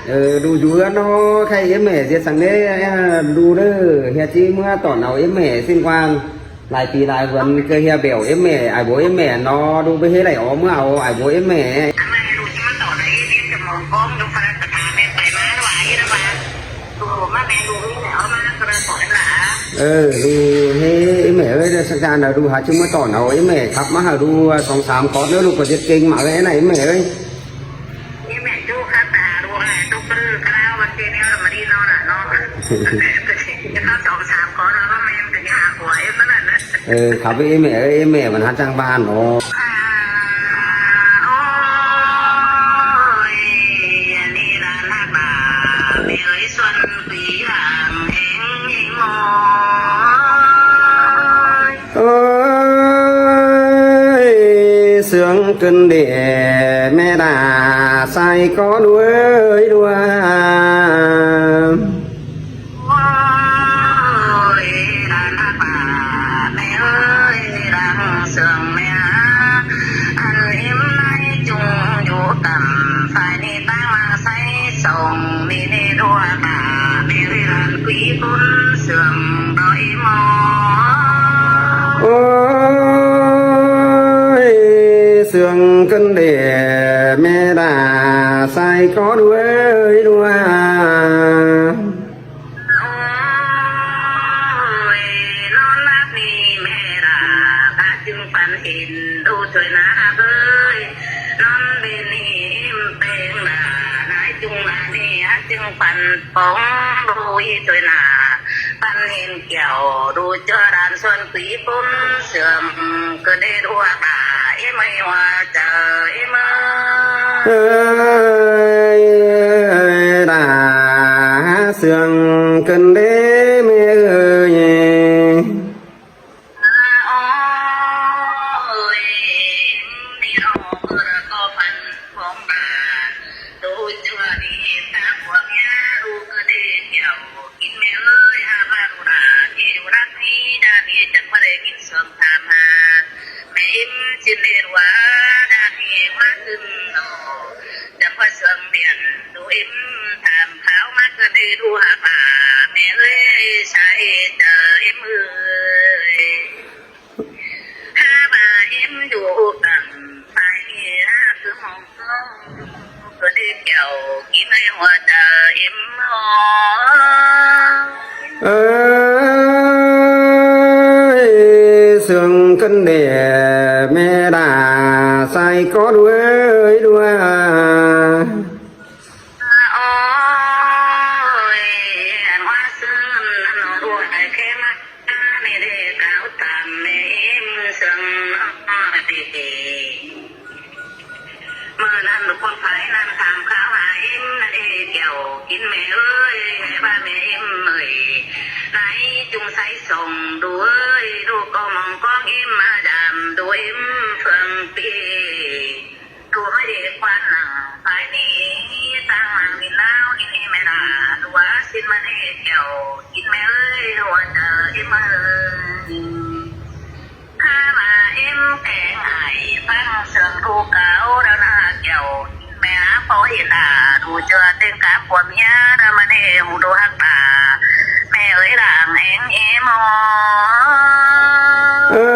ເອີ ດູຢູ່ເຮືອນເນາະ ໃຄເອັມແມ່ເຮັດສັງເດ້ ດູເດີ ເຮຍຈີເມືອຕອນເອົາເອັມແມ່ສິ້ນກວາງ ຫຼາຍປີຫຼາຍເດືອນ ເຄີຍເຮຍແບວເອັມແມ່ ອ້າຍໂບເອັມແມ່ເນາະ ດູໄປເຮັດໄດ້ອອກເມືອເອົາອ້າຍໂບເອັມແມ່. ເອີ ດູເຮຍ ເອັມແມ່ເອີຍ ໄດ້ສັກຈານແລ້ວ ດູຫາຊິເມືອຕອນເອົາເອັມແມ່ ຂັບມາຫາດູສອງສາມກອດເດີ ລູກກໍເຮັດເກັ່ງມາກເລີຍນະເອັມແມ່ເອີຍ. ເອີ ຂັບໄປເອັມແມ່ເອີຍ ເອັມແມ່ມັນຫາຈ້າງບ້ານເນາະ. ໂອ້ຍ ເຊື່ອງຂຶ້ນເດ ແມ່ດາຊາຍກໍດ້ວຍດ້ວຍ. ໂອ້ຍ ຫຼານຮັກ ແມ່ເອີຍ ຫຼັງເຊື່ອງແມ່ ອັນເອັມນາຍຈຸງຢູ່ຕ່ຳ ຝ່າຍນີ້ຕ່າງມາໃສ່ ສອງນີ້ເນດວກາ ເນວິລັນກຸຍຄຸນເຊື່ອງດອຍໝໍ. ໂອ້ຍ ເຊື່ອງຂຶ້ນເດ ແມ່ດາຊາຍກໍດ້ວຍດ້ວຍ. ໂອ້ຍ ນອນຫຼັບນີ້ແມ່ດາ ກະຈຶ່ງຝັນເຫັນ ດູຊ່ວຍນາເອີຍ ນອນເປັນນີ້ເອັມແປງດາ ນາຍຈຸງນານີ້ ກະຈຶ່ງຝັນປ່ອງ ດູອີ່ຊ່ວຍນາ ຝັນເຫັນແກ້ວ ດູເຈີດານຊວນ ປີປຸ້ນເຊື່ອງ ກະເດດຫົວຕາ ເອັມເອີຍ ຫົວໃຈເອັມເອີຍ. ເອີຍ ດາເຊື່ອງຂຶ້ນເດ ແມ່ເອີຍ. ໂອ້ຍ ເດເນາະ ເອີຍ ກໍຝັນຂອງດາ ໂດຍເຊື່ອດີ ຕາຜົວເມຍ ລູກກະເດແກ້ວ ກິນແມ່ເອີຍ ຫາມາດູດາ ທີ່ຢູ່ລັດນີ້ ດານີ້ຈັກບໍ່ໄດ້ຍິນສວງຖາມຫາ ແມ່ເອັມຊິເລດວ່າ ດານີ້ມາຂຶ້ນເນາະ ຈັກວ່າສວງບຽນ ດູເອັມຖາມຂ່າວມາກະເດດູຫາປາ ແມ່ເອີຍ ສາເຫດເອີ ເອັມເອີຍ ຫາມາເອັມຢູ່ກັນ ໄປຫາຄືຫ້ອງ ກະເດແກ້ວ ກິນໃນຫົວໃຈເອັມ ເອີຍ ເຊື່ອງຂຶ້ນເດ ແມ່ດາຊາຍກໍດ້ວຍດ້ວຍ. ໂອ້ຍ ອັນວ່າຊື່ນອັນຮູ້ໄດ້ແຄ່ມາ ນີ້ເດກ່າວຕາມແມ່ເອັມເຊິ່ງນ້ອຍ ມື້ນັ້ນຄົນໄປນັ້ນຖາມຂ່າວຫາເອັມນັ້ນເດແກ້ວ ກິນແມ່ເອີຍ ໃຫ້ວ່າແມ່ເອັມເອີຍ ນາຍຈຸງໃສສົ່ງ ດູເອີຍ ດູກໍມອງກອງເອັມມາຢາມ ດູເອັມເຟືອງປີ ດູໃຫ້ເດຄວັນໜັງ ພາຍນີ້ ຕ່າງນາງວິນນາວ ກິນເອແມ່ນາ ດູວ່າຊິນມາເດແກ້ວ ກິນແມ່ເອີຍ ຫົວໃຈເອັມເອີຍ ຂ້າມາເອັມແກງໃຫ້ຟັງ ເຊິ່ງດູເກົ່າດານາແກ້ວ ກິນແມ່ພໍເຫັນດາ ດູເຈື່ອເຕັງກາຜົວເມຍ ດາມາເດ ຫູດູຮັກຕາ ແມ່ເອີຍ ດາງແອງເອມອ ເອີ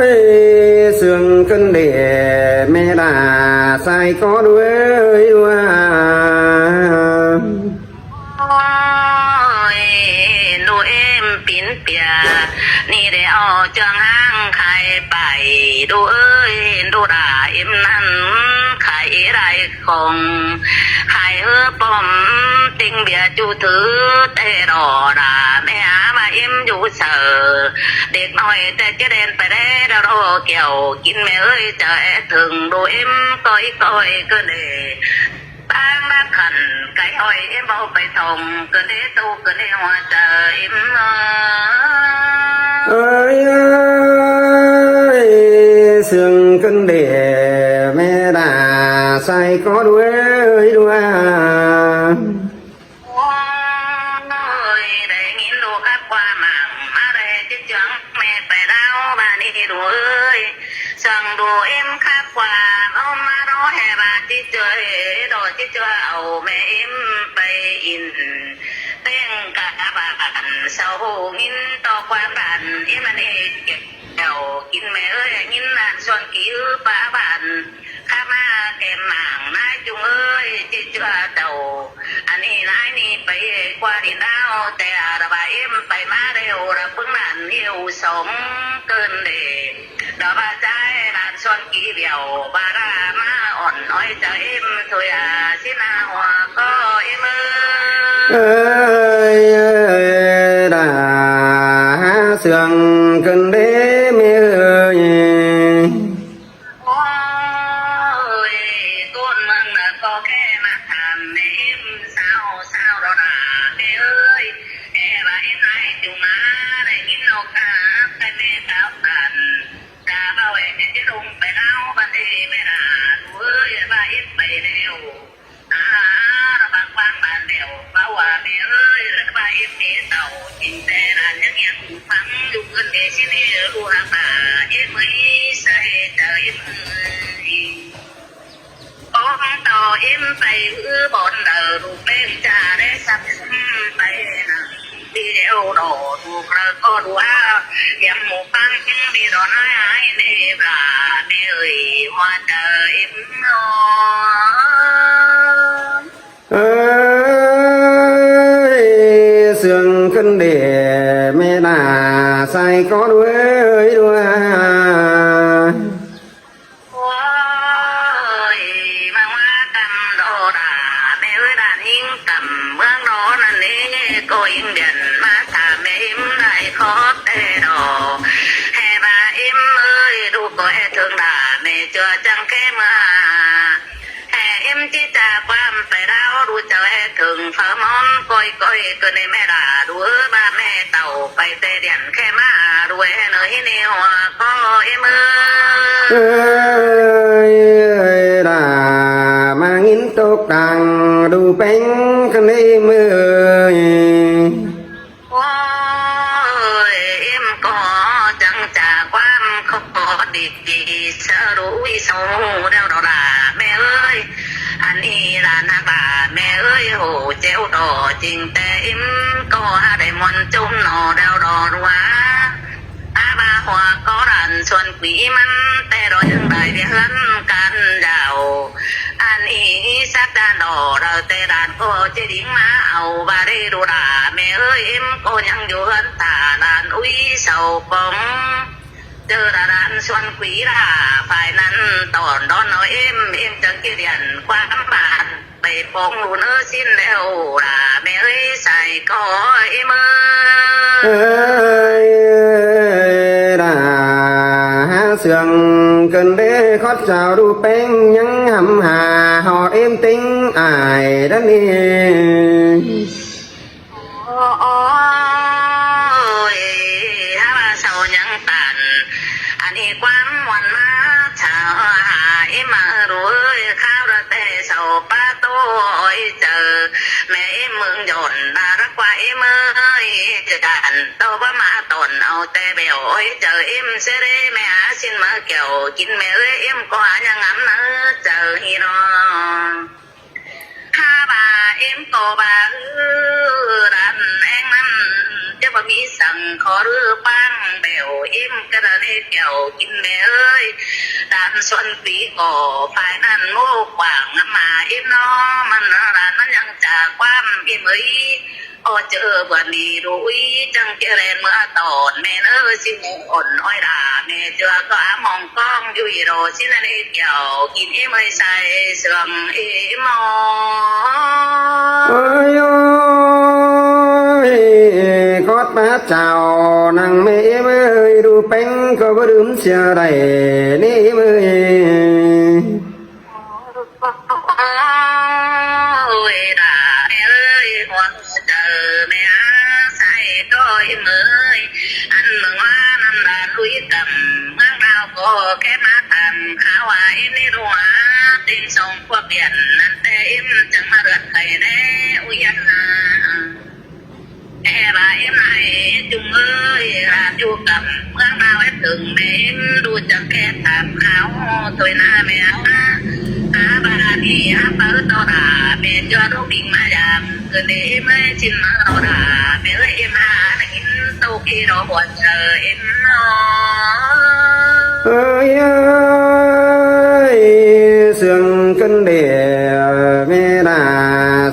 ຍ ເຊື່ອງຂຶ້ນເດ ແມ່ດາຊາຍກໍດ້ວຍວ່າ ໂອ້ຍ ເອັນດູເອັມປິ່ນເປຍ ນີ້ໄດ້ເອົາເຈື່ອງຫາງໄຂ່ໄປ ດູເອີຍ ເອັນດູດາເອັມນັ້ນ ໄຂ່ໄດ້ ຂອງໄຂ່ເຮີປ້ອມ ຕິງເບຍຈູຖືແຕ່ດໍດາ ແມ່ຫາວ່າເອັມຢູ່ເຊີ ເດັກນ້ອຍແຕ່ຈະແດນໄປແດ່ດາລໍແກ້ວ ກິນແມ່ເອີຍ ຈະແອດເຖິງດູເອັມ ກ້ອຍໆ ກະເດ ປາງບາກຂັນ ໄກ່ອ້ອຍເອັມເວົ້າໄປທ່ອງ ກະເດໂຕກະເດຫົວໃຈເອັມ ເອີຍ ເອີຍ ເຊື່ອງຂຶ້ນເດ ແມ່ດາຊາຍກໍດ້ວຍດ້ວຍ ໂອ້ຍ ໄດ້ຍິນລູກກັບຄວາມໝັ້ງ ມາໄດ້ຈິດຈັ່ງແມ່ໄປລາວ ບາດນີ້ລູກເອີຍ ຊ່າງດູເອັມຄັກກວ່າ ເອົາມາລໍແຫ່ບາດ ຈິດຈ່ອຍ ດອກຈິດຈ່ອຍ ເອົາແມ່ເອັມໄປອິນ ແຕ່ງກາບານ ເຊົາຮູ້ຍິນຕໍ່ຄວາມບ້ານ ເອັມອັນເອກແກ້ວ ກິນແມ່ເອີຍ ຍິນນານຊວນກີປາບ້ານ ຂ້າມາແກ້ມນາງນາຍຈຸງເອີຍ ຈິດຈ່ອຍເຈົ້າ ອັນນີ້ນາຍນີ້ໄປກວ່າດິນດາວ ແຕ່ອາລະບາເອັມໄປມາເລັວ ລະເບິ່ງນານເອວສອງເກີນເດ ດອກບາຈາຍນານຊວນກີວຽວ ບາລາມາອ່ອນອ້ອຍຈາເອັມ ໂທຍາຊິນາຫົວກໍເອັມເອີຍ ເອີຍ ເອີຍ ດາ ຫາເຊື່ອງຂຶ້ນເດແມ່ເອີຍ. ໂອ້ຍ ຄົນເມືອງນະກໍແຄ່ມາຖາມແມ່ເອັມ ສາວ ສາວດອກດາແມ່ເອີຍ ແຕ່ວ່າເອັມນາຍຈຸມາ ໄດ້ຍິນນອກກາບ ແຕ່ແມ່ສາວສັນ ຈາເວົ້າແອຈະລົງໄປລາວ ບັດນີ້ແມ່ລາ ເອີຍ ວ່າເອັມໄປແລ້ວ ອາ ລະບາກວາງບ້ານແລ້ວ ເວົ້າວ່າແມ່ເອີຍ ລະວ່າເອັມເດເຕົ້າ ຈິງແຕ່ລານຍັງຍັງຟັງຢູ່ເພິ່ນເດຊິເນ ຮູ້ຮັກບາ ເອັມເອີຍ ໃສ່ເຈົ້າເອັມເອີຍ ຂອງເຈົ້າເອັມໄປຄືບ່ອນເດີ ລູກເປັນຈາໄດ້ສັກໄປນະ ດີແລ້ວດອກ ລູກເລີກກໍດູອາ ຕຽມໝູ່ຟັງ ດີດອນອ້າຍເນບາ ແມ່ເອີຍ ຫົວໃຈເອັມນອນ ເອີຍ ເຊື່ອງຂຶ້ນເດແມ່ນາ ໃສ່ກ່ອນເອີຍ ດູອາ ໂອ້ຍ ມາວ່າກຳໂດດາ ແມ່ເອີຍ ດານຍິງກຳເມືອງນອນນັ້ນເດ້ ກໍຍິງດຽນມາຖາມແມ່ເອັມໄດ້ຂອບແຕ່ດອກ ແຮ່ບາເອັມເອີຍ ລູກກໍແຮ່ເຖິງດາ ແມ່ເຈືອຈັ່ງແຄ່ເມືອ ແຮ່ເອັມຈິຈາຄວາມໄປດາວ ດູເຈົ້າແຮ່ເຖິງເຝົ້າມອມ ກ້ອຍໆ ກໍໃນແມ່ດາ ດູເອີບາແມ່ເຕົ້າ ໄປແຕ່ດຽນແຄ່ມາ ດູແຮ່ເນີຍໃນຫົວ ຂໍເອັມເອີຍ ເອີຍ ເອີຍ ດາ ມາຍິນຕົກກາງ ດູເປັງຄັນເອັມເອີຍ ໂອ້ຍ ເອັມກໍຈັ່ງຈາຄວາມ ຂໍດີ ສະລຸຍສະຫູດາວດອກດາ ແມ່ເອີຍ ອັນນີ້ລະນະບາ ແມ່ເອີຍ ໂຫ ເຈົ້າດອກ ຈິງແຕ່ເອັມກໍຫາໄດ້ມ່ວນຈຸມໜໍ່ດາວດອກວ່າ ອາບາຫົວກໍລານຊວນກຸຍມັນ ແຕ່ດອກຍັງໄດ້ວຽກເຮືອນການດາວ ອັນນີ້ສັກດານດອກ ແຕ່ດານກໍຈະດິງມາເອົາ ບາໄດ້ດູດາ ແມ່ເອີຍ ເອັມກໍຍັງຢູ່ເຮືອນຕາລານອຸຍເຊົາກອງ ເຈີລະລານຊວນກຸຍລາ ຝ່າຍນັ້ນຕອນດອນເອົາເອັມ ເອັມຈັ່ງຈະດຽນຄວາມບານ ໄປປອງລູເນີຊິນແລ້ວລະ ແມ່ເອີຍ ໃສ່ກໍເອັມເອີຍ ເອີຍ ລະ ຫາເຊື່ອງເກີນເດ ຂອດເຈົ້າດູເປັງ ຍັງຫຳຫາ ຮອດເອັມຕິງອາຍດານເອ ໂອ້ຍ ຫາວ່າເຊົາຍັງຕັນ ອັນນີ້ຄວາມມ່ວນມາ ຊາວຫາເອັມມາເອີຍ ຄາວລະແຕ່ເຊົາປາໂຕ ໂອ້ຍ ເຈີ ແມ່ເອັມເມືອງຢອນ ນາລັກກວ່າເອັມເອີຍ ຈະດັນໂຕບໍ່ມາຕອນ ເອົາແຕ່ແບວ ໂອ້ຍ ເຈີ ເອັມເສເດ ແມ່ຫາຊິນມາແກ້ວ ກິນແມ່ເອີຍ ເອັມກໍຫາຍັງງາມນາ ເຈີ ຮີນອ ຫາບາເອັມກໍບາ ເອີ ດານແອງນັ້ນຈະບໍ່ມີສັງ ຂໍລືຟັງແບວ ເອັມກະລະເນແກ້ວ ກິນແມ່ເອີຍ ດານສວນປີກໍ ຝ່າຍນັ້ນໂມກວ່າງງາມມາ ເອັມເນາະ ມັນດານມັນຍັງຈາກຄວາມ ເອັມເອີຍ ໂອ ເຈີບວນດີດູອຸຍ ຈັ່ງຈະແລ່ນເມືອຕອນ ແມ່ນເອີຍ ຊິໝູ່ອ່ອນອ້ອຍດາ ແມ່ເຈືອກໍອາມອງກອງ ຢູ່ອີໂລຊິນນະເນກຽວ ກິນເອເມຍໃສ່ເຊື່ອງເອມອ ໂອ້ຍ ໂອ້ຍ ຂອດພະເຈົ້າ ນາງແມ່ເອີຍ ດູເປັງກໍບໍ່ລືມເສຍໄດ້ ເນເອີຍ ໂອ້ຍ ດາແມ່ເອີຍ ຫົວໃຈແມ່ອາໄສກໍອີເມີຍ ອັນເມືອງວ່ານຳດາລຸຍກຳ ເມືອງລາວກໍແຄ່ມາຕາມ ຫາວ່າເອັມນີ້ຮູ້ຫາ ເຕັງສອງພວກດຽນ ນັ້ນແຕ່ເອັມຈັ່ງມາເລືອດໄຂ້ແດ່ ອຸຍ ອັນນາ ແອບາເອັມນາຍຈຸງເອີຍ ລາດຢູ່ກຳເມືອງນາວເອັດເຖິງແມ່ເອັມ ດູຈັກແຄ່ຖາມຫາໂອໂຕຍນາແມ່ອາ ອາບາດ ອາເປີດໂຕດາ ແມ່ນຢອດລູກປິງມາຢາມ ເກີດເດເອັມເອີຍຊິນມາໂຕດາ ແມ່ເອີຍເອັມຫາໄດ້ຍິນໂຕເຄໂຕຫົວໃຈເອັມເນາະ. ເອີຍເອີຍ ເຊື່ອງເກີນເດ ແມ່ດາ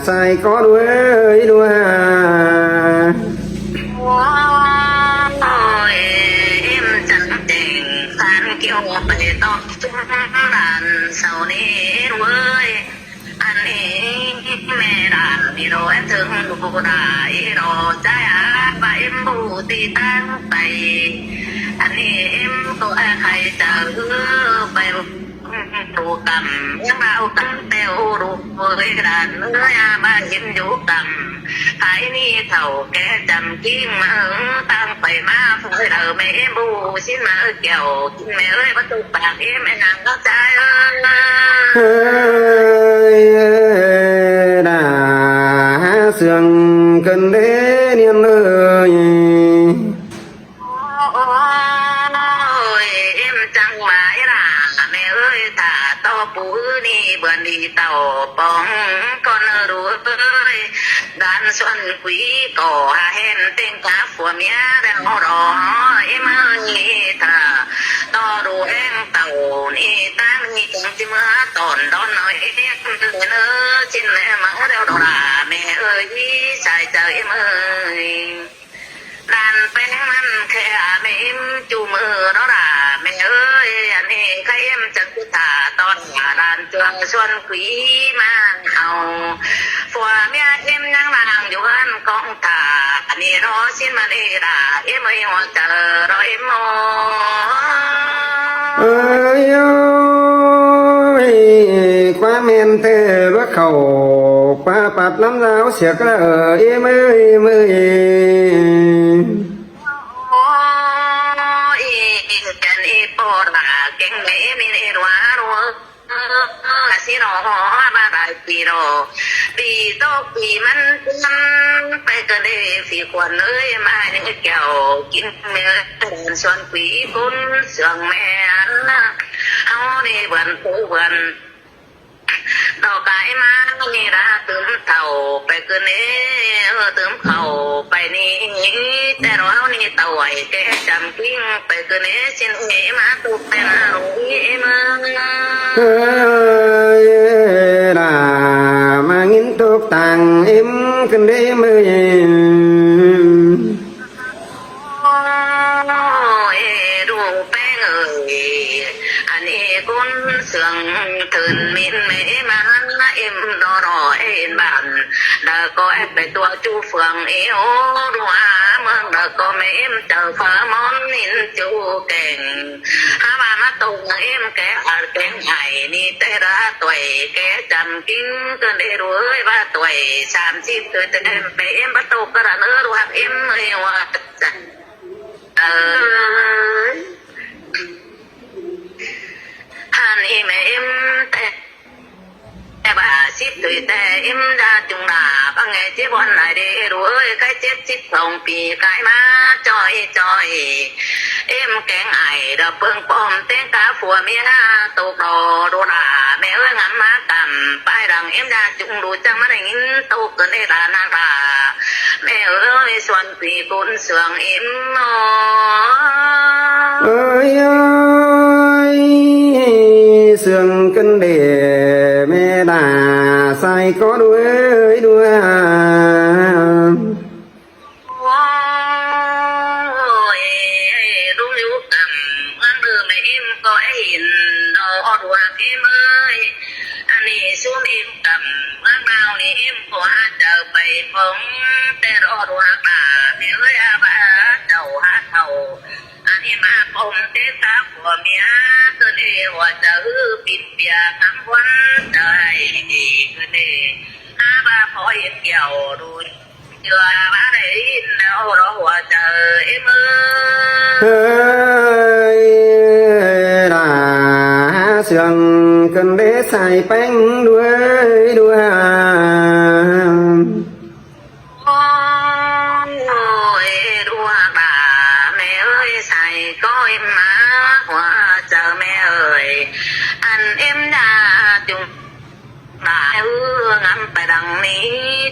ຊາຍກອດເອີຍດ້ວຍ. ໂອ້ຍ ເອັມຈັນແຈ້ງ ທ່ານກ່ຽວໄປຕອກ ຈຸມດານເສົານີ້ເວີຍ ອັນນີ້ແມ່ດານນີ້ໂດຍເຖິງດູດາອີໂດໃຈອາບາເອັມບູຕີຕັ້ງໄປ ອັນນີ້ເອັມກໍແອໄຂຈະເອີໄປ ດູກຳຍັງເອົາກັນແຕ່ໂອດູເວີຍດານເອີຍອາບາເຫັນຢູ່ກຳ ພາຍນີ້ເຖົ້າແກ່ຈຳກິ້ງມາເອີງ ຕ່າງໄປມາພາຍເດີແມ່ເອັມບູຊິນມາເອີຍແກ້ວ ກິນແມ່ເອີຍບໍ່ຕົກປາກເອັມແມ່ນາງເອົາໃຈເອີຍ. ເອີຍ ດາຫາເຊື່ອງເກີນເດນຽມເອີຍ. ໂອ້ຍ ເອັມຈັງຫວາຍລະແມ່ເອີຍ ຖ້າຕໍ່ປູນີ້ເບືອນດີເຕົ້າປອງກ່ອນເອີຍລູກເອີຍ ດານຊວນກຸຍກໍຫາແຮມເຕັງກາຜົວເມຍແລ້ວລໍເອັມເອີຍ ຖ້າຕໍ່ດູແຮງເຕົ້ານີ້ຕາມີຈັງຊິເມືອຕອນດອນເອີຍ ເອັມເອີຍຊິນແມ່ມາແລ້ວດອກລະແມ່ເອີຍ ສາຍໃຈເອັມເອີຍ. ດານແປ້ງມັນແຄ່ແມ່ເອັມຈູມືເນາະລະແມ່ເອີຍ ອັນນີ້ໃຄເອັມຈັກຄືຖ້າຕອນດານເຈື່ອຊວນກຸຍມາເອົາ ຜົວເມຍເອັມຍັງລາງຢູ່ເຮືອນກອງຖ້າ ອັນນີ້ລໍຊິນມາເອດາເອັມເອີຍ ຫົວໃຈລໍເອັມໂອ. ເອີຍໂອ້ຍ ຄວາມແມ່ນແທ້ບໍ່ເຂົ້າ ປາປັດລຳລາວເສຍກະເອີຍ ເອີຍເອີຍ. ໂອ້ຍ ແກ່ນອີປອດລະແກ່ງແມ່ເອັມເອັນເອັດວາໂລ ອາຊິໂນມາຫຼາຍປີໂລ ປີໂຕປີມັນມັນໄປກະເດຟີຄວັນເອີຍ ມາເນແກ້ວກິນແມ່ ຊວນປີກຸນເຊື່ອງແມ່ ເຮົານີ້ເບືອນປູເບືອນ ດອກກາຍມານີ້ລະຕື່ມເຂົ້າໄປຄືນເອ ຕື່ມເຂົ້າໄປນີ້ ແຕ່ເຮົານີ້ເຕົ້າໄວ້ແກ່ຈຳກິ້ງໄປຄືນເອ ຊິນເອມາຕຸກແຕ່ງເຮົາເອເມືອງ ເອີຍລາ ມາຍິນຕົກຕ່າງເອັມກັນເດເມີ. ໂອ້ຍ ດູແປ້ງເອີຍ ອັນເອກຸນເຊື່ອງເທີນມິນແມ່ມາເອັມດໍລໍເອັນບ້ານ ດາກໍແອບໄປຕົວຈູເຟືອງເອໂອ ດູອາເມືອງ ດາກໍແມ່ເອັມເຈົ້າຟ້າມອນນິນຈູແກງ ຫາວ່າມາຕົກເມືອງເອັມແກອາດແກງໄຫ້ ນີ້ແຕ່ລະຕົວຍແກຈຳກິງເກີນເອໂດເອີຍ ວ່າຕົວຍສາມສິບຕົວຍແຕ່ແອມໄປເອັມບໍ່ຕົກກະລະເນີ ຮູ້ຮັກເອັມເອີຍວ່າ ເອີ ຫັ້ນອີແມ່ເອັມແຕ່ ແຕ່ວ່າສິບຕຸຍແຕ່ເອັມດາຈຸງດາ ບັງແງເຈັບບ່ອນຫຼາຍເດ ລູກເອີຍ ໃກ້ເຈັດສິບສອງປີ ກາຍມາຈ່ອຍໆ ເອັມແກງໄອ ດອກເບິ່ງປ້ອມ ແຕ່ງກາຜົວເມຍ ໂຕກດໍໂດລາ ແມ່ເອີຍ ງາມມາກຳ ປາຍດັງເອັມດາ ຈຸງດູ ຈັ່ງມາໄດ້ຍິນໂຕເກີນເອດານາງດາ ແມ່ເອີຍ ຊວນປີກຸນເຊື່ອງເອັມນໍ ເອີຍ ເອີຍ ເຊື່ອງກັນເດ ແມ່ດາ ໃສ່ກໍດ້ວຍ ດ້ວຍ ໂອ້ຍ ລຸງຢູ່ກຳເມືອງເດີ ແມ່ເອັມກໍໄດ້ຍິນ ດອກດວງເອັມເອີຍ ອັນນີ້ຊຸມເອັມ ກຳເມືອງລາວນີ້ເອັມກໍຫາເຈົ້າໄປພົງ ແຕ່ລໍດູຫາກາ ແມ່ເອີຍ ຫາວ່າເຈົ້າຫາເຖົ້າ ອັນນີ້ມາພົງເຕຕາຜົວເມຍ ເກີນເອຫົວໃຈ ປິນເປຍຄຳຄວັນໃຈ ເກີນເອຫາວ່າພໍເຫັນກ່ຽວດູ ເຊື່ອວ່າໄດ້ຍິນແລ້ວລໍຫົວໃຈເອີຍ ເອີຍ ລາ ເຊື່ອງກັນເດ ໃສ່ແປ້ງດ້ວຍ ດ້ວຍ ໂອ້ຍ ດວງດາ ແມ່ເອີຍ ໃສ່ກໍເອັມມາ ຫົວໃຈແມ່ເອີຍ ອັນເອັມດາຈຸງ ງນີ້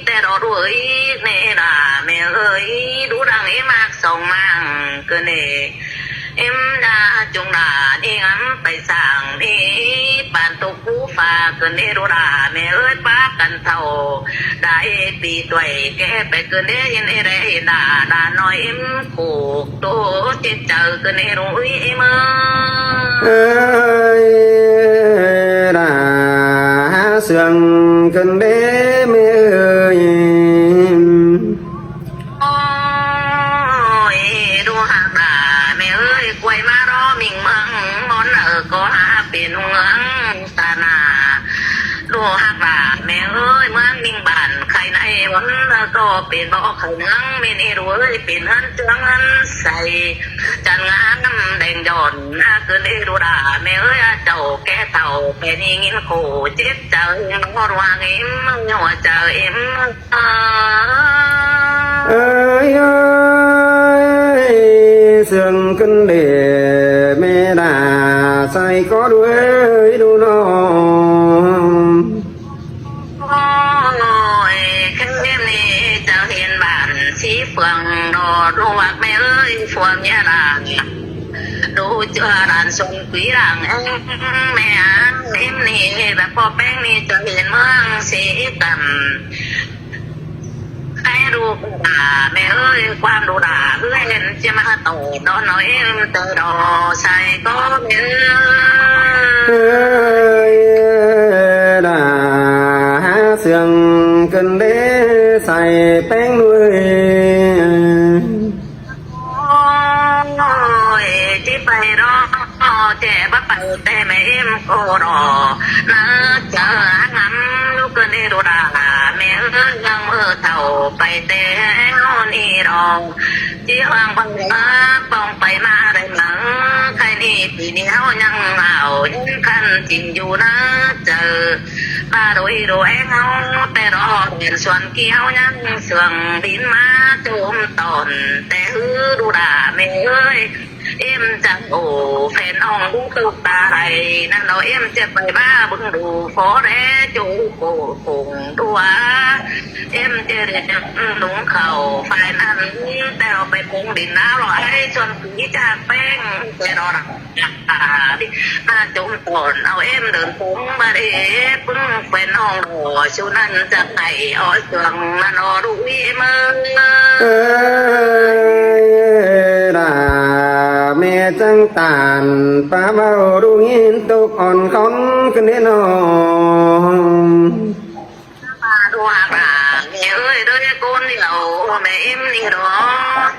ແຕ່ດອກເອີຍ ແນ່ລະແມ່ເອີຍ ດູດັງເອມັກສອງມັງກະເນ ເອັມດາຈຸງດານີ້ງຳໄປສ້າງນີ້ ປານຕົກພູຟ້າກະເນ ດູດາແມ່ເອີຍ ປາກັນເຖົ້າດາເອປີ ຕວຍແກ່ໄປກະເນ ເຫັນເອແລເຫັນດາ ດານ້ອຍເອັມໂຄກ ໂຕເຈັບໃຈກະເນ ໂອ້ຍເອີຍ ເອີຍດາຫາເຊື່ອງກະເນ ແມ່ເອີຍ. ໂອ້ຍ ດູຮັກດາແມ່ເອີຍ ກວຍມາລໍມິງເມືອງ ບ່ອນເອີກໍຫາເປັນເມືອງຕາໜາ ດູຮັກດາແມ່ເອີຍ ເມືອງມິງບ້ານໄຄໃນ ບ່ອນເອີກໍເປັນບໍ່ໄຄເມືອງ ແມ່ນເອດູເອີຍ ເປັນເຮືອນເຈື່ອງເຮືອນໃສ ຈັນງາມແດງຢອນ ນາເກີນເອດູດາແມ່ເອີຍ ເຈົ້າແກ່ເຖົ້າໄປນີ້ຍິນໂຄເຈັບໃຈ ບໍ່ຮູ້ຫາງເອັມຫົວໃຈເອັມ ເອີຍ ເອີຍ ເຊື່ອງຂຶ້ນເດແມ່ດາໃສ່ກໍດ້ວຍດູນ້ອງ. ໂອ້ຍ ຄັນແບບນີ້ເຈົ້າເຫັນບ້ານສີເຟືອງ ດອກດວກແມ່ເອີຍ ພວກເມຍຫຼານ ດູເຈື່ອຫຼານຊົນປີຫຼັງ ແມ່ອັນເອັມນີ້ແບບພໍ່ແປ້ງນີ້ ເຈົ້າເຫັນເມືອງສີກຳ ໃຫ້ລູກຫຼານແມ່ເອີຍ ຄວາມດູດາເພື່ອເຫັນຈະມາໂຕດອນເອົາເອັມແຕ່ດອກໃສ່ກໍແມ່ເອີຍ ເອີຍດາຫາເຊື່ອງເກີນເດໃສ່ແປ້ງດ້ວຍ. ໂອ້ຍ ທີ່ໄປເນາະ ແຈບໍ່ໄປແຕ່ແມ່ເອັມໂກດອ ນາເຈີຫາງຳລູກເກີນເອໂດດາ ແມ່ເອີຍຍັງເມີເຖົ້າໄປແຕ່ເຮົານີ້ດອກ ທີ່ຫວັງບັງເອີຍ ປ້ອງໄປມາໄດ້ມາ ໃຄນີ້ປີນີ້ເຮົາຍັງເອົາ ຍັງຄັນຈິງຢູ່ນາເຈີ ປາໂດຍໂດແອງເຮົາ ແຕ່ດອກເຫັນສວນກີເຮົາຍັງເຊື່ອງບິນມາໂຈມຕອນ ແຕ່ຮືດູດາແມ່ເອີຍ ເອັມຈັກໂອແຟນອອງດູຕຸກຕາໄຫຼ ນັ້ນດອກເອັມຈະໄປບ້າເບິ່ງດູພໍແລໂຈໂກຄົງດ້ວຍ ເອັມຈະໄດ້ລຸງເຂົ້າຝ່າຍນັ້ນ ແຕ່ເຮົາໄປຄົງດິນນາວລອຍ ຊວນຜີຈາກແປ້ງ ແຕ່ດອກ ອາ ມາຈົມຕອນເອົາເອັມເດີນປົງບາເດປຶ້ງແຟນນ້ອງດອ ຊູນັ້ນຈະໄດ້ອອກເຄື່ອງນະນໍລູກເອີຍ ເອີຍດາແມ່ຈັ່ງຕານປາເວົ້າລູກຍິນຕົກອ່ອນຂອງກະເນນ້ອງ. ມາດູຫາບານແມ່ເອີຍ ໂດຍໂກນດຽວແມ່ເອັມນີ້ດອກ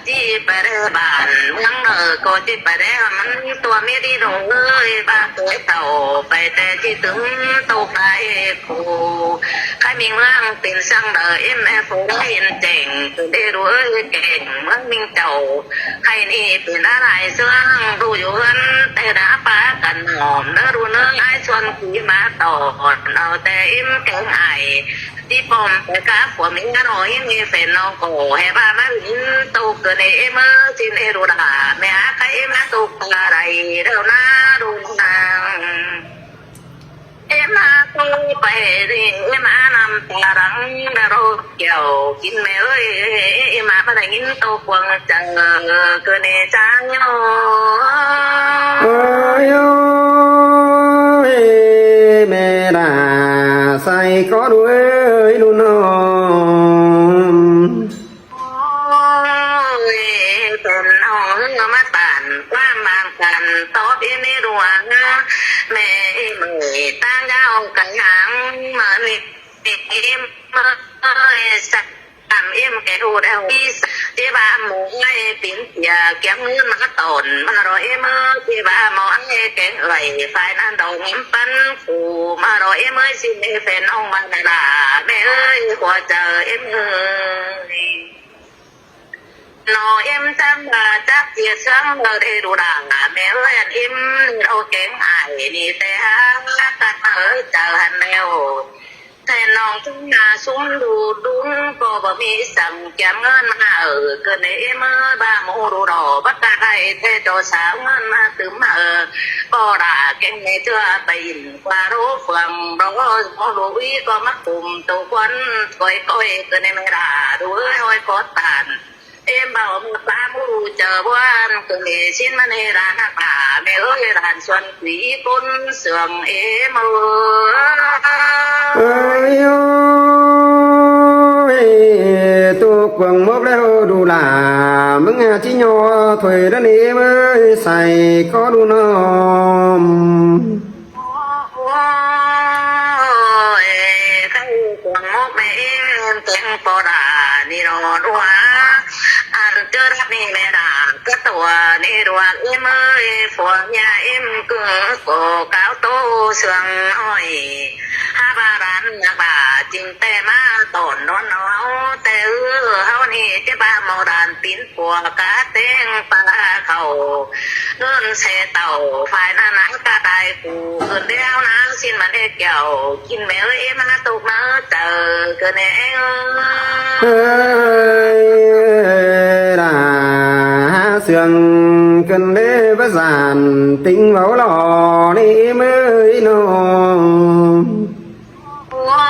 ຈິໄປແດ່ບ້ານເມືອງເດີ ກໍຈິໄປແດ່ມັນຕົວເມດີດອກເອີຍ ບາດຕົວເຕົາໄປແຕ່ຈິຕຶງໂຕໄປໂຄ ໃຄມີເມືອງເປັນສັງເດີ ເອັມແອໂຟໄດ້ເຫັນແຈ້ງ ເດດູເອີຍແກ້ງເມືອງມິງເຈົ້າ ໃຜນີ້ເປັນອາໄລເຊື່ອງ ດູຢູ່ເຮືອນແຕ່ດາປາກັນຫອມເດີ ດູເນີງອ້າຍຊວນຂີ່ມາຕອນ ເອົາແຕ່ເອັມແກງອ້າຍ ທີ່ປ້ອມແຕ່ກາຜົວເມຍນ້ອຍ ມີແຟນນ້ອງກໍແຫ່ບາມາຫຼິ້ນ ໂຕເກີນເອເມີຊິນເອດູດາ ແມ່ຫາໃຄເອມາຕຸກປາໄດເດີນາດູນາງ. ເອມາໂຕໄປເອມານຳຕາລັງດາໂລກແກ້ວກິນແມ່ເອີຍ ເອມາມາໄດ້ຍິນໂຕຄວງຈັງເກີເນຈາງໂຍ ໂອ້ຍໂອ້ຍ ແມ່ດາໃສ່ກໍດ້ວຍລູກນ້ອງ. ໂອ້ຍ ເປັນນ້ອງມາຕານຄວາມບາງກັນ ຕອບອີນີ້ດ້ວຍ ແມ່ເອີຍ ຕາງຍາວກັນຫາງມານີ້ ເອີຍ ສາມເອັມແກຮູ້ແລ້ວ ເຈບາໝູໃຫ້ປິ່ນເສຍ ກຽມເງິນມາຕອນ ມາລໍເອເມີ ເຈບາໝໍໃຫ້ແກງໄວ້ ຝ່າຍນັ້ນດອກງາມປັນຄູ່ ມາລໍເອເມີ ຊິເມແຟນນ້ອງມານາລາ ແມ່ເອີຍ ຫົວໃຈເອັມເອີຍ. ນ້ອງເອັມຈັ່ງວ່າຈັກເສຍເຊື່ອງເລີເດດູດາ ແມ່ເອີຍ ອັນເອັມເອົາແກງອ້າຍນີ້ແຕ່ຫາກັນເອີຍ ເຈົ້າຫັ້ນແລ້ວ ແຕ່ ນ້ອງເຖິງໜ້າຊຸມດູດດຸນ ກໍບໍ່ມີສັງກຽມເງິນມາເອີ ເກີດໃນເອເມີບ້າໝູດູດອ ບັດກະໄດ້ແຕ່ເຈົ້າສາວເງິນມາຕື່ມມາເອີ ກໍລາແກງໃນເທື່ອໄປອິນກວ່າໂລເຟືອງ ບໍ່ໝູດູອີກໍມາກຸມໂຕຄວັນ ກ້ອຍໆ ເກີດໃນແມ່ລາດູເອີຍ ຫ້ອຍຂໍຕານ ເອມເບົາໝົດຕາໝູເຈົ້າບ້ານ ເກີດເມຊິນມະເນລານາກາ ແມ່ເອີຍຫຼານຊວນ ປີຄົນເຊື່ອງເອມເອີຍ ເອີຍ ໂອ້ຍ ຕົກກວາງໝົກແລ້ວດູຫຼ້າ ມຶງອາຈິຍໍຖ້ວຍລະເນເອີຍ ໃສ່ຂໍດູນ້ອມ. ໂອ້ຍ ໄຂ່ກວາງໝົກແມ່ເອັນແກງປໍດານີ້ນອນຫົວ ອັນເຈີລັບນີ້ແມ່ດາກະຕົວນີ້ດວງເອີຍ ຜົວເມຍເອັມກຶ່ງໂກກາວໂຕເຊື່ອງນ້ອຍ ຫາບາດານນັກບາຈິງແຕ່ມາຕ້ອນນອນເຮົາ ແຕ່ເອີເຮົານີ້ເຈັບບາເມົາດານປິ່ນ ພວກກະແຕງປາເຂົ້າ ເງິນແຊເຕົ້າ ຝ່າຍນັ້ນນະກະໄດ້ຄູ່ ເກີນແລ້ວນາຊິນມັນເຮັດແກ້ວ ກິນແມ່ເອີຍມາຕົກມາເຈີ ເກີນແນ່ເອີຍ ເອີຍ ລາເຊື່ອງເກີນເດ້ປະສານ ຕິງເວົ້າຫຼໍ່ນີ້ເອີຍນ້ອງ. ໂອ້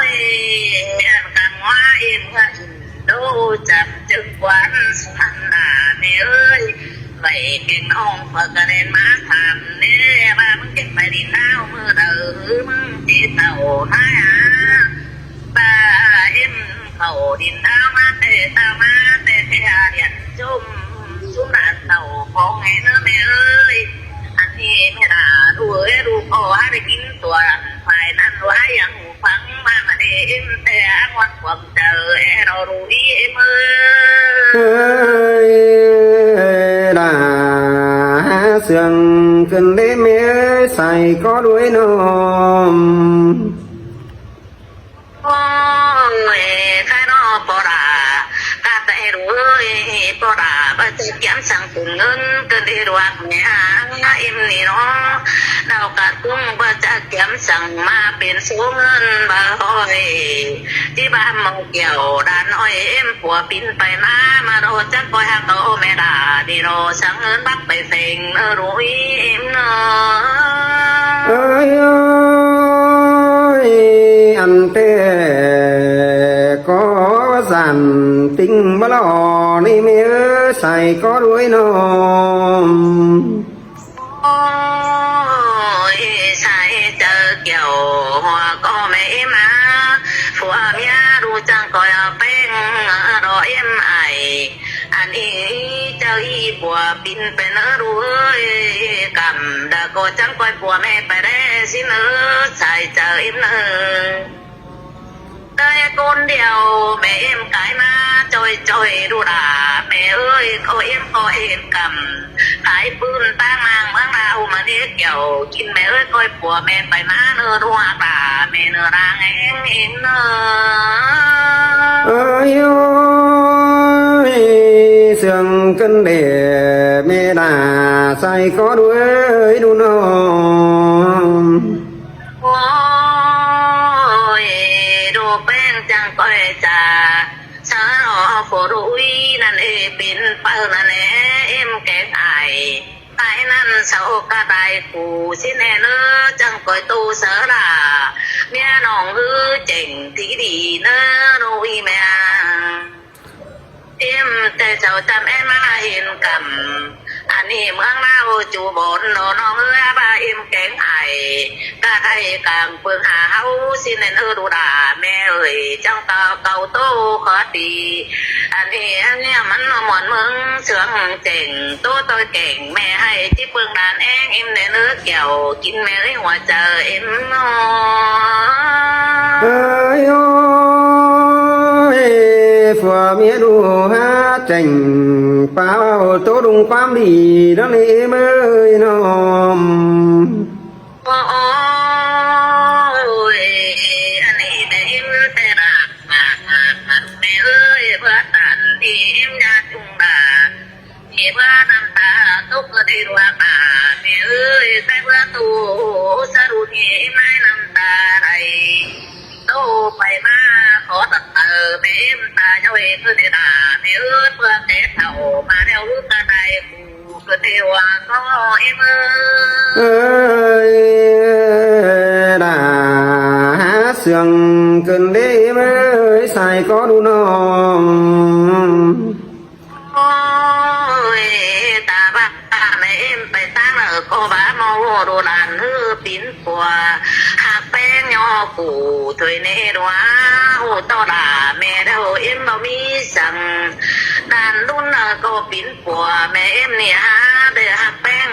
ຍ ອັນກັງວາເອັມເຮືອນໂດ ຈັບຈຶ່ງກວນສັນດາແມ່ເອີຍ ໄວ້ເກັ່ງນ້ອງເພິ່ນກະແລ່ນມາຖາມແນ່ ວ່າມຶງເຈັບໄປດິນດາວມື້ໃດ ມຶງຊິເຕົ້າມາຫາ ວ່າເອັມເຂົ້າດິນດາວມາແຕ່ເຊົ້າ ມາແຕ່ເທຍລຽນ ຈຸມ ຈຸມຫຼານເຕົ້າຂອງໃຫ້ເນີແມ່ເອີຍ ອັນນີ້ແມ່ລາ ລູກເອີຍ ລູກພໍ່ຫາໄດ້ກິນຕົວ ຝ່າຍນັ້ນວ່າຫຍັງຟັງມາມາເດ ເອັມແຕ່ອາງອນຄວາມເຈີ ແອລອລູອີເອັມເອີຍ ເອີຍ ລາເຊື່ອງຂຶ້ນເດແມ່ເອີຍ ໃສ່ຂໍດ້ວຍນ້ອມ. ໂອ້ຍ ໃຄນໍພໍ່ຫຼ້າ ກະໄດ້ລູກເອີຍ ພໍ່ຫຼ້າ ບໍ່ຈັກກຽມສັງເປັນເງິນ ເກີນໄດ້ລວກແມ່ຫາເອັມນີ້ນໍ ດາວກະກຸງ ບໍ່ຈັກກຽມສັງມາເປັນໂສເງິນ ບໍ່ຮ້ອຍ ທີ່ບ້ານໝໍແກ້ວ ດານອ້ອຍເອັມ ຜົວປິ່ນໄປມາ ມາລໍຈັກກອຍຫາກເອົາແມ່ຫຼ້າ ນີ້ລໍສັງເງິນບັກໄປ ເສັງເອີ ລຸຍເອັມເນາະ ເອີຍ ອັນແທ້ກໍວ່າສັນຕິງມາຫຼໍ່ນີ້ແມ່ເອີຍ ໃສ່ກໍດ້ວຍນ້ອມ ໂອ້ຍ ໃສ່ເຈີແກ້ວ ຫົວກໍແມ່ເອັມມາ ຜົວເມຍຮູ້ຈັກກໍເອົາແປ້ງ ລໍເອັມໄອ ອັນອີເຈົ້າອີຜົວປິ່ນໄປເນີລູກເອີຍ ກຳດາກໍຈັ່ງປ່ອຍຜົວແມ່ໄປແດ່ຊິເນີ ໃສ່ເຈີເອັມເນີ ເອີຍຄົນດຽວແມ່ເອັມກາຍມາຈ່ອຍໆ ດູຫຼ້າແມ່ເອີຍ ຂໍເອັມຂໍເອັມກຳ ຂາຍປືນຕາງນາງເມືອງລາວມາເນແກ້ວ ກິນແມ່ເອີຍ ກ່ອຍຜົວແມ່ໄປມາເນີ ດູຮັກຫຼ້າແມ່ເນີ ລາແຮງເອັມເນີ ເອີຍ ເຊື່ອງກັນເດແມ່ລາ ໃສ່ຂໍດ້ວຍດູນ້ອມ ໂອ້ຍ ດູແປ້ງຈັ່ງກ້ອຍຈາ ສາວໂຄດູຍນັ້ນເອ ປິ່ນເປີນັ້ນແລ ເອັມແກງໄອ ໄປນັ້ນສາວກະໄດ້ຄູ່ຊິແນ່ເນີ ຈັ່ງກ້ອຍໂຕສາລາ ເມຍນ້ອງຮືເຈັງທີ່ດີເນີ ນຸຍແມ່ ເອັມແຕ່ເຈົ້າຈຳແອມມາເຫັນກຳ ອັນນີ້ເມືອງລາວຈູບ່ອນເນາະນ້ອງເອີຍ ວ່າເອັມແກງໄອ ກະໄດ້ກາງເບິ່ງຫາເຮົາຊິແມ່ນເອີ ດູດາແມ່ເອີຍ ຈັ່ງກະເກົາໂຕຂໍຕີ ອັນນີ້ອັນນີ້ມັນມ່ວນເມືອງເຊື່ອງເຈັງ ໂຕໂຕຍແກງແມ່ໃຫ້ຈິເບິ່ງດານແອງ ເອັມແນ່ເນີແກ້ວ ກິນແມ່ເອີຍຫົວໃຈເອັມເນາະ ເອີຍໂອ້ຍ ຜົວເມຍດູຫາແຈ້ງ ປາເວົ້າໂຕລຸງຄວາມດີນັ້ນເອເມີຍນ້ອງ ໂອ້ຍ ອັນນີ້ແມ່ເອັມແຕ່ລະ ແມ່ເອີຍ ເພື່ອຕັນທີ່ເອັມຢ່າຈຸງດາ ເມື່ອນ້ຳຕາຕົກກໍໄດ້ລວກອາ ແມ່ເອີຍ ໃສ່ເມື່ອຕູ້ສະດຸດເອມນາຍນ້ຳຕາໄຫຼ ໄປມາຂໍຕັດເຕີແມ່ເອັມຕາເຈົ້າເອງເອີຍເດນາແມ່ເອີຍ ເມື່ອແກ່ເຖົ້າມາແລ້ວລູກກະໄດ້ ເກີດເທວາກໍເອັມເອີຍ ເອີຍ ດາຫາເຊື່ອງຂຶ້ນເດ້ເອີຍ ໃສ່ກໍດູນ້ອງ ໂອ້ຍ ຕາບ້າແມ່ເອັມໄປຕາງເອີ ກໍບ້າມອງໂຫ ດູຫຼານເອີ ປິ່ນປົວ ຮັກແປ້ງຍໍກູ ຊ່ວຍແນ່ດ້ວຍ ໂຫ ຕໍ່ລາແມ່ເດີ້ ເອັມບໍ່ມີສັງ ດ້ານດຸນເອີ ກໍປິ່ນ ປົວແມ່ເອັມນີ້ຫາໄດ້ຮັກແປ້ງ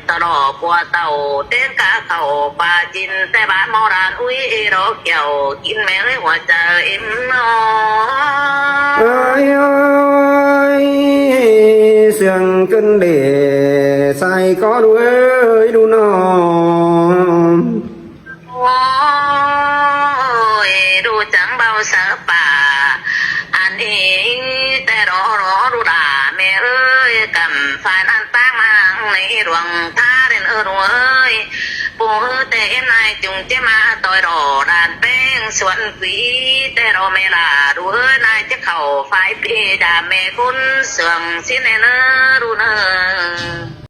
ຕະຫຼອດ ປົວເຕົ້າແຕ່ງກະເຂົ້າປາຈິນ ແຕ່ບ້ານໝໍລານອຸ້ຍເອດອກແກ້ວ ກິນແມ່ເອີຍຫົວໃຈເອັມນ້ອງ ເອີຍ ເອີຍ ສຽງຂຶ້ນເດ ໃສ່ກໍດູເອີຍດູນ້ອງ ໂອ້ຍ ດູຈັງເບົາເສີປາ ອັນນີ້ແຕ່ລໍລໍດູດາແມ່ເອີຍ ກຳຝາຍນັ້ນຕາງມາໃນຫຼວງທາເດນເອີຍ ດູເອີຍ ປູເອີຍ ແຕ່ເອັມນາຍຈຸງເຈມາຕ່ອຍລໍດານແປ້ງສວນກີ ແຕ່ລໍແມ່ລາດູເອີຍ ນາຍຈະເຂົ້າຝາຍເພດາແມ່ຄຸນເຊື່ອງຊິນແນ່ເນີ ດູເນີ